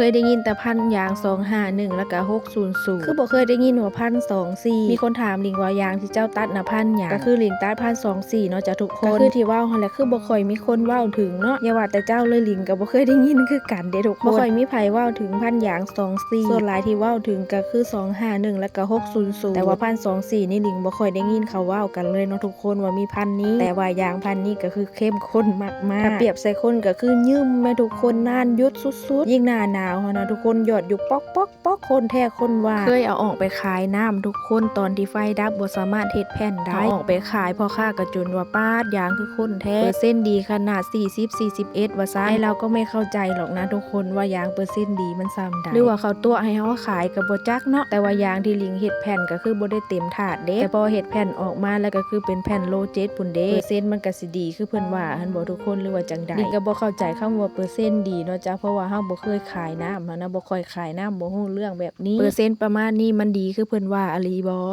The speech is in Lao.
ເຄີຍໄດ້ຍິນແຕ່ພັນຢາງສອງຫ້າໜຶ່ງ ແລ້ວກະຫົກສູນສູນ ຄືບໍ່ເຄີຍໄດ້ຍິນວ່າພັນສອງສີ່. ມີຄົນຖາມລິງວ່າ ຢາງທີ່ເຈົ້າຕັດນະພັນຫຍັງ? ກະຄືລິງຕັດພັນສອງສີ່ເນາະຈ້ະທຸກຄົນ. ກະຄືທີ່ເວົ້າຫັ້ນແຫຼະ ຄືບໍ່ຄ່ອຍມີຄົນເວົ້າເຖິງເນາະ. ຢ່າວ່າແຕ່ເຈົ້າເລີຍ ລິງກະບໍ່ເຄີຍໄດ້ຍິນຄືກັນເດ້ທຸກຄົນ. ບໍ່ຄ່ອຍມີໃຜເວົ້າເຖິງພັນຢາງສອງສີ່. ສ່ວນຫຼາຍທີ່ເວົ້າເຖິງກະຄືສອງຫ້າໜຶ່ງ ແລ້ວກະຫົກສູນສູນ. ແຕ່ວ່າພັນສອງສີ່ນີ້ ລິງບໍ່ຄ່ອຍໄດ້ຍິນເຂົາເວົ້າກັນເລີຍເນາະທຸກຄົນ ວ່າມີພັນນີ້. ແຕ່ວ່າຢາງພັນນີ້ກະຄືເຂັ້ມຂຸ້ນມາກໆ. ຖ້າປຽບໃສ່ຄົນກະຄືຍືມແມ່ທຸກຄົນ ນານຢຸດສຸດໆ. ຍິ່ງໜ້າໜາວຫັ້ນນະທຸກຄົນ ຢອດຢູ່ປອກໆ ປອກ ຄົນແທ້ຄົນວ່າ. ເຄີຍເອົາອອກໄປຂາຍນຳທຸກຄົນ ຕອນທີ່ໄຟດັບບໍ່ສາມາດເຮັດແຜ່ນໄດ້. ເອົາອອກໄປຂາຍ ພໍ່ຄ້າກະຈົນວ່າ ປາດ ຢາງຄືຂຸ້ນແທ້ ເປີເຊັນດີຂະໜາດສີ່ສິບ ສີ່ສິບເອັດ ວ່າຊັ້ນ. ອ້າຍລາວກໍໄມ່ເຂົ້າໃຈຫຼອກນະທຸກຄົນ ວ່າຢາງເປີເຊັນດີມັນສ່ຳໃດ ຫຼືວ່າເຂົາຕົວະໃຫ້ເຮົາຂາຍກະບໍ່ຈັກເນາະ. ແຕ່ວ່າຢາງທີ່ລິງເຮັດແຜ່ນກະຄືບໍ່ໄດ້ເຕັມຖາດເດ້ ແຕ່ພໍເຮັດແຜ່ນອອກມາແລ້ວກະຄືເປັນແຜ່ນໂລເຈັດພຸ້ນເດ້. ເປີເຊັນມັນກະຊິດີຄືເພິ່ນວ່າຫັ້ນບໍ່ທຸກຄົນ ຫຼືວ່າຈັ່ງໃດ? ລິງກະບໍ່ເຂົ້າໃຈຄຳວ່າເປີເຊັນດີເນາະຈ້ະ ເພາະວ່າເຮົາບໍ່ເຄີຍຂາຍນຳຫັ້ນນະ ບໍ່ຄ່ອຍຂາຍນຳ ບໍ່ຮູ້ເລື່ອງແບບນີ້. ເປີເຊັນປະມານນີ້ມັນດີຄືເພິ່ນວ່າອີ່ຫຼີບໍ່?